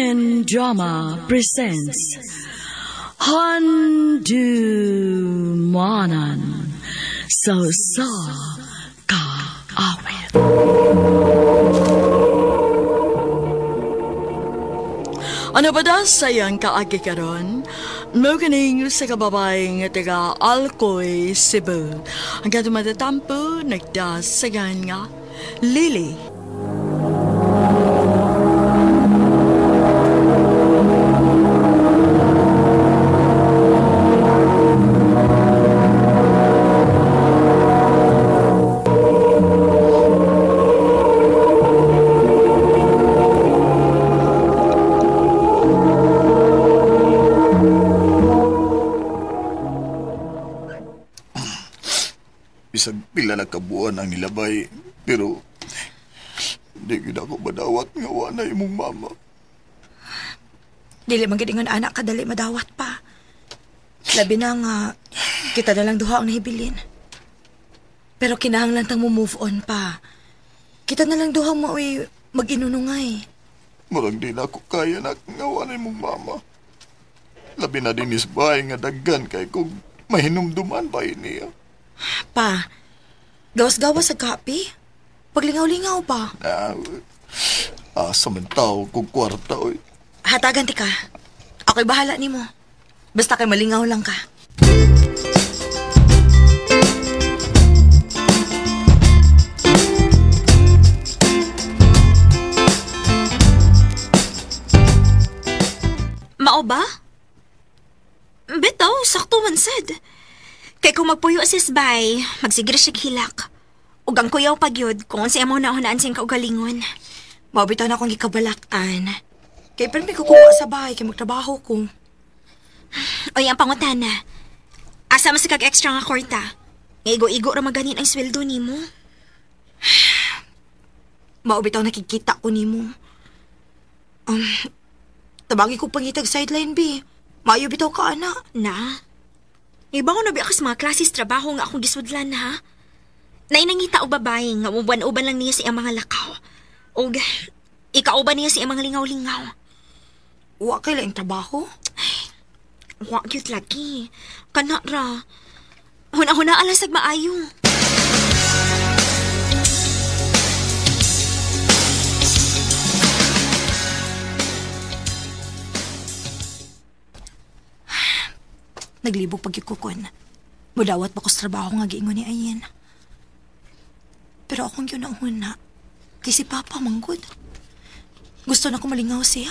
Philippine Drama presents Handumanan sa Usa Ka Awit. Ano ba da sayang kaagi karon? Muganing sa kababae nga taga Alcoy, Cebu. Ang katumatatampo nagdasagan nga Lily. Bisag pila na kabuan ang nilabay, pero di gid ako madawat nga wa na imong mama. Dili man gid ingon anak kadali madawat pa. Labi na nga kita na lang duha ang nahibilin. Pero kinahanglan tang mo move on pa. Kita na lang duha maoy mag-inunungay. Murag di na ako kaya na nga wa na imong mama. Labi na din isbay nga daggan kay kung mahinumduman ba niya. Pa, gawas-gawas sa kape. Paglingaw-lingaw pa. Asa man tao kung kwarta, oy. Hatagan ti ka. Ako'y bahala nimo. Basta kay malingaw lang ka. Mao ba? Bitaw, sakto man sad. Kay kung magpuyo sis bay, magsigir siya hilak. Ug ang kuyaw pagyud kung unsa imo naunaan siyang kaugalingon. Mao bitaw na akong gikabalakan. Kay permi ko kuha sa bahay kay magtrabaho ko. Oy, ang pangutana. Asa man sa kag extra nga kwarta? Nga igo-igo ra maganin ang sweldo nimo. Mao bitaw nakikita ko nimo. Tabagi ko pangitag sideline bi. Maayo bitaw ka ana. Na. Iba ko na bi ako sa mga klases trabaho nga akong gisudlan ha. Nainangita og babae nga uban-uban lang niya sa iyang mga lakaw. Og ikauban niya sa iyang mga lingaw-lingaw. Wa kay laing trabaho? Wa gyud lagi. Kana ra. Huna-huna alasag maayo. Naglibog pagkikukon. Mudawat ba ko sa trabaho nga giingon ni Ayen. Pero akong yun ang huna. Kay si Papa manggod. Gusto na ko malingaw siya.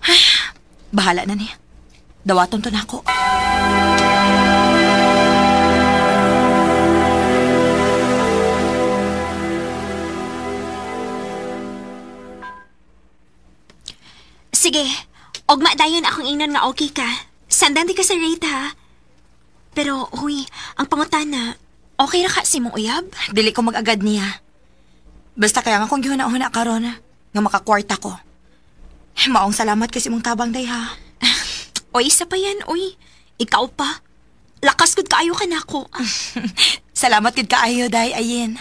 Ay, bahala na niya. Dawaton to na ako. Sige. Ugma dayon akong ingnon nga okay ka. Sandan di ka sa rate ha. Pero, huy, ang pangutana, okay ra ka si mong uyab? Dili ko mag-agad niya. Basta kaya nga kung gihuna-huna karon nga makakwarta ko. Maong salamat kasi mong tabang day ha. Oy, isa pa yan, oy. Ikaw pa. Lakas gud kaayo ka nako. Salamat gud kaayo day, ayin.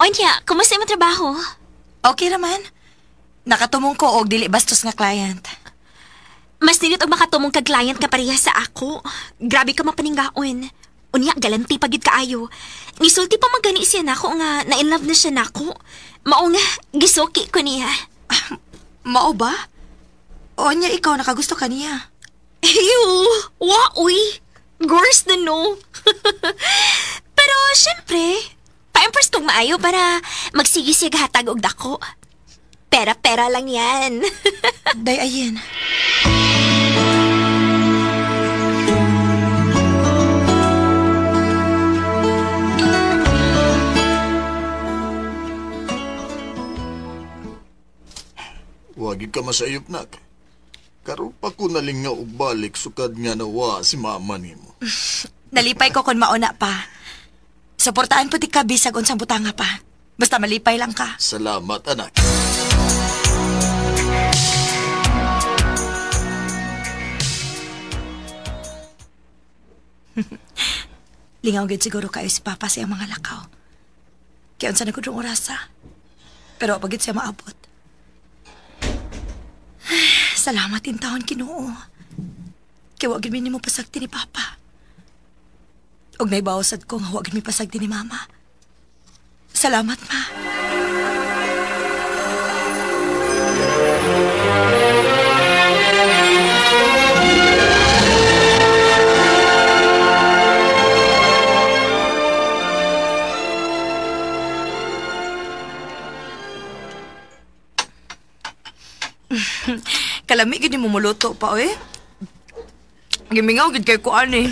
Onya, kumusta imong trabaho? Okay raman. Nakatumong ko og dili bastos nga client. Mas nindot og makatumong kag client ka pareha sa ako. Grabe ka mapaninggaon. Unya, galanti pa gyud kaayo. Nisulti pa man gani siya nako nga na in love na siya nako. Mao nga gisuki ko niya. Mao ba? Onya, ikaw nakagusto ka niya. Ew, wa uy. Girls na no. Pero syempre, pa-impress kong maayo para magsige siya hatag og dako. Pera-pera lang yan. Day, ayin. Wagi ka masayop, nak. Karon pa ko nalingaw og balik sukad nga nawa si mama nimo. Nalipay ko kon mauna pa. Suportaan po ti ka bisag unsang butanga pa. Basta malipay lang ka. Salamat, anak. Lingaw gid siguro kayo si Papa sa iyang mga lakaw. Kaya unsa na gud orasa. Pero pagit siya maabot. Salamat in taon Ginoo. Kaya wa gid mi nimo pasagti ni Papa. Og naibawsad ko nga wa gid mi pasagti ni Mama. Salamat, Ma. Kalami gid mo muluto pa oy. Gimingaw gid kay kuan eh.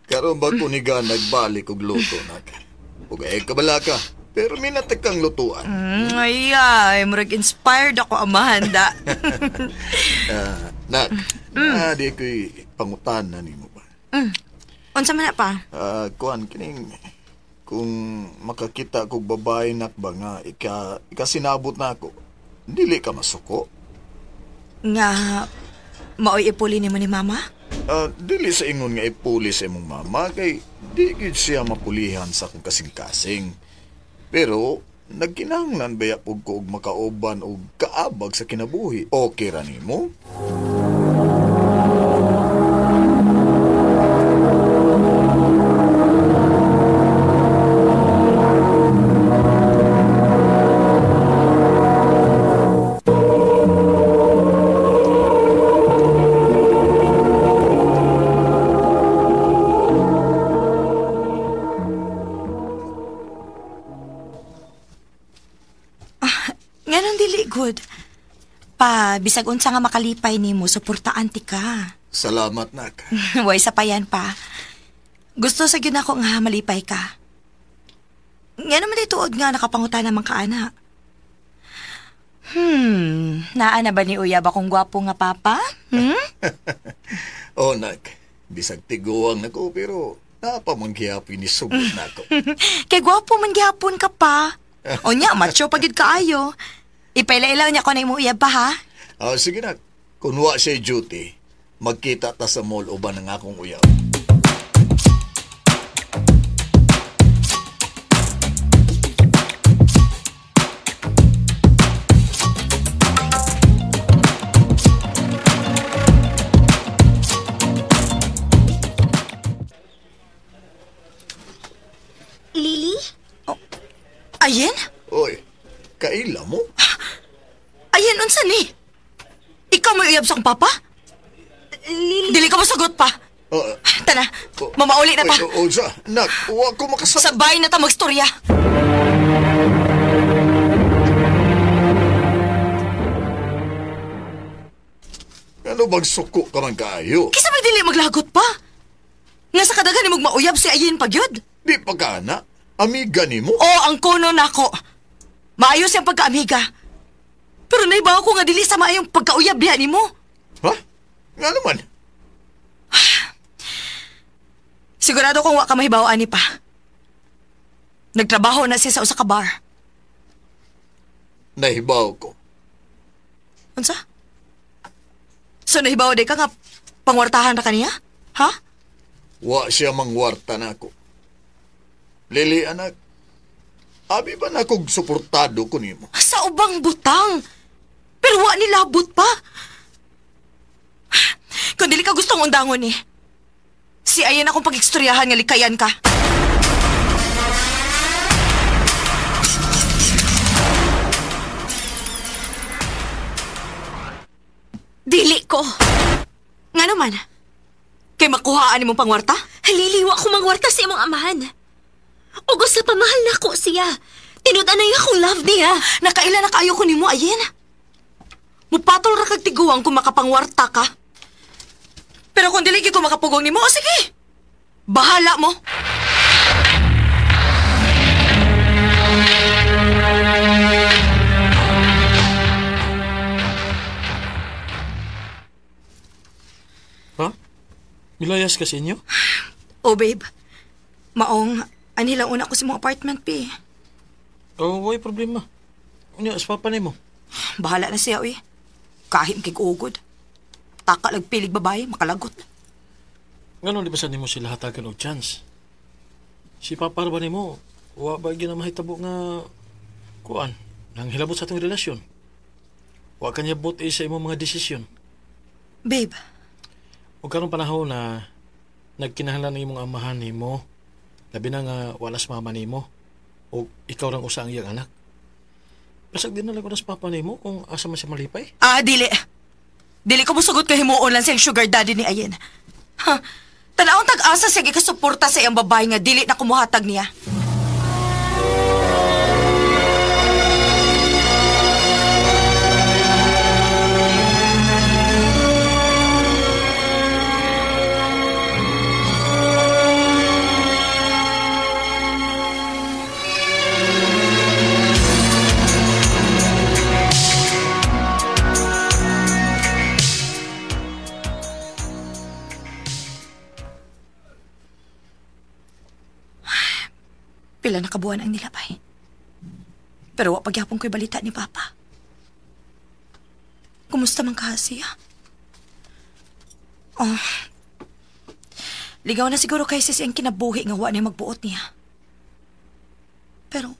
Karon ba kuniga nagbalik og luto nak? Ug ay kabala ka, pero minatag kang lutuan. Ay, ay, murag inspired ako amahan da. Nak, di ko'y pangutan na nimo ba? Unsa man na pa? Kuan kining kung makakita kog babae nak ba nga ika sinabot na ako. Dili ka masuko. Nga maoy ipuli nimo ni Mama? Dili sa ingon nga ipuli sa imong mama kay di gid siya mapulihan sa akong kasing-kasing. Pero nagkinahanglan baya pug ko og makauban og kaabag sa kinabuhi. Okay ra nimo? Nganong dili good? Pa, bisag unsa nga makalipay nimo, suportaan ti ka. Salamat nak. Way sa payan pa. Gusto sa gyud nako nga malipay ka. Nga naman di tuod nga nakapanguta naman ka, ana. Naa na ba ni uyab akong gwapo nga papa? Oh nak, bisag tiguang nako pero napamanggihapon ni sugot nako. Kay gwapo man gihapon ka pa. O nya, macho pa gyud kaayo. Ipaila-ilaw niya ko na imong uyab pa, ha? Sige na. Kung wa siya duty, magkita ta sa mall uban ang akong uyab. Lily? Oh, ayen? Oy, kaila mo? Ayen, unsa ni? Ikaw may uyab sa akong papa? Lily? Dili ka mosagot pa. Tana, mamauli na pa. Unsa? Nak, wa ko makasabot. Sabay na ta magstorya. Ano bang suko ka man kaayo? Kisa may dili maglagot pa? Nga sa kadaghan ni magmauyab si Ayen pagyud. Di pa ka na. Amiga nimo? O, ang kuno nako. Maayo siyang pagkaamiga. Pero naibaw ko nga dili sa maayong pagkauyab diha nimo. Ha? Nga naman? Sigurado kong wa ka mahibaw ani pa. Nagtrabaho na siya sa usa ka bar. Nahibaw ko. Unsa? So nahibaw di ka nga pangwartahan ra kaniya? Ha? Wa siya mangwarta nako. Lili, anak, abi ba na kog suportado ko nimo? Sa ubang butang. Pero wa nilabot pa. Kung dili ka gustong undangon ni, si ayan akong pag-ekstoryahan nga likayan ka. Dili ko. Nga naman? Kay makuhaan nimong pangwarta? Lili, wa ko mangwarta sa imong amahan. Ug usa pa mahal nako siya. Tinud-anay akong love niya. Nakaila na kaayo ko nimo, ayen. Mupatol ra kag tiguang kung makapangwarta ka. Pero kung dili gyud ko makapugong nimo, o sige. Bahala mo. Ha? Milayas ka sa inyo? Oh, babe. Maong, anhilang una ko sa mong apartment, pi. Oh, way problema. Unya, sa papa nimo. Bahala na siya, uy. Kahit kig ugod. Taka lagpilig babae, makalagot. Ngano di ba sa nimo sila hatagan og chance? Si Papa ba nimo, wa ba gyud na mahitabo nga kuan nang hilabot sa atong relasyon? Wa kanya buot sa imong mga desisyon. Babe. Ug karong panahon na nagkinahanglan ang imong amahan nimo, labi na nga wala sa mama nimo, o ikaw rang usa ang iyang anak. Basag din na lang ko na sa papa nimo kung asa man siya malipay. Ah, dili. Dili ko musugot kay himuon lang siyang sugar daddy ni Ayen. Ha? Tanawang tag-asa siya gikasuporta sa iyang babae nga dili na kumuhatag niya. Pila na kabuan ang nilabay. Pero wa pagyapon ko'y balita ni Papa. Kumusta man ka siya? Oh. Ligaw na siguro kay sis ang kinabuhi nga wa niya magbuot niya. Pero,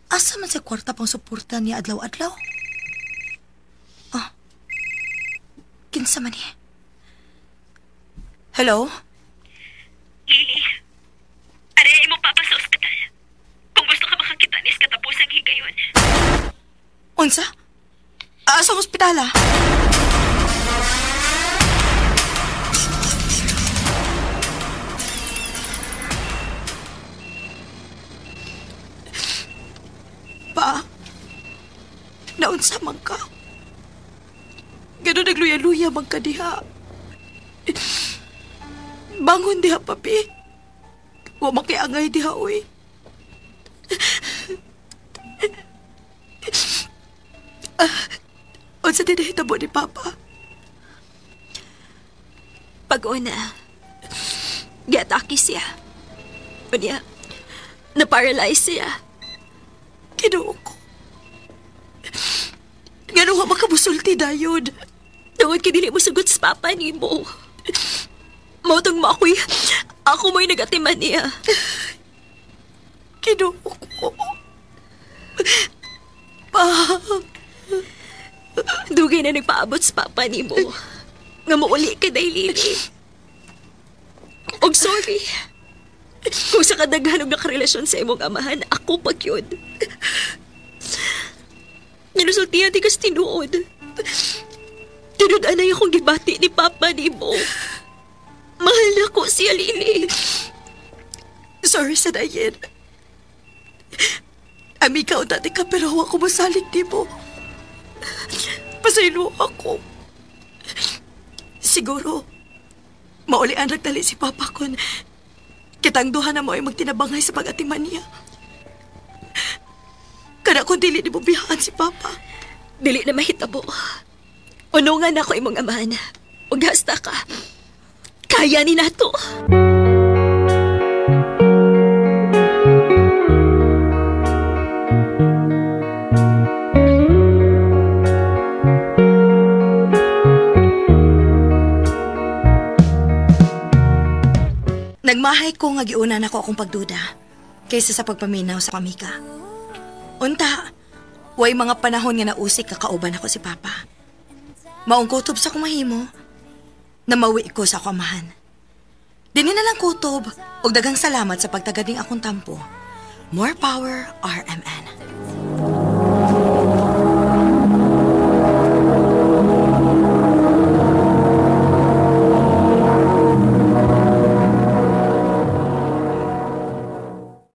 asa man sa kwarta pang suporta niya adlaw-adlaw? Oh. Kinsa man niya? Hello? Lily. Aray mo papa sa ospital. Kung gusto ka makakita nis katapusang higayon. Unsa? Sa ospital ah? Pa, naunsa man ka? Ganun nagluya-luya man ka diha. Bangon diha, papi. Wa makiangay diha, uy. Unsa din nahitabo ni Papa? Pag-una, giatake siya. Unya, na-paralyze siya. Kinuo ko. Ngano nga makabusulti dayon? Tungod kay dili mo sugot sa Papa nimo. Mautong mo ako'y, ako mo'y nagatiman niya. Kinuo ko. Pa. Dugay na nagpaabot sa Papa nimo. Nga muuli ka dahil, Lily. Og sorry. Kung sa kadaghan og nakarelasyon sa imong amahan, ako pag yun. Nanusultihan di kas tinuod. Tinud-anay akong gibati ni Papa nimo. Mahal na ko siya, Lily. Sorry sa Dayen. Amika o dati ka pero ako masalig di mo. Pasaylo ako. Siguro, maulian nagdali si Papa kun kitang duha na mo ay magtinabangay sa pag-atiman niya. Kada kung dili ni mo biyahan si Papa. Dili na mahitabo. Unungan ako imong amahan. Ug hasta ka. Kaya ni nato. Nagmahay ko nga giuna nako akong pagduda kaysa sa pagpaminaw sa pamika. Unta, way mga panahon nga nausik kakauban ako si Papa. Maong kutob sa kumahimo, namawi ko sa akong amahan. Dini na lang kutob, og daghang salamat sa pagtagading akong tampo. More power, RMN.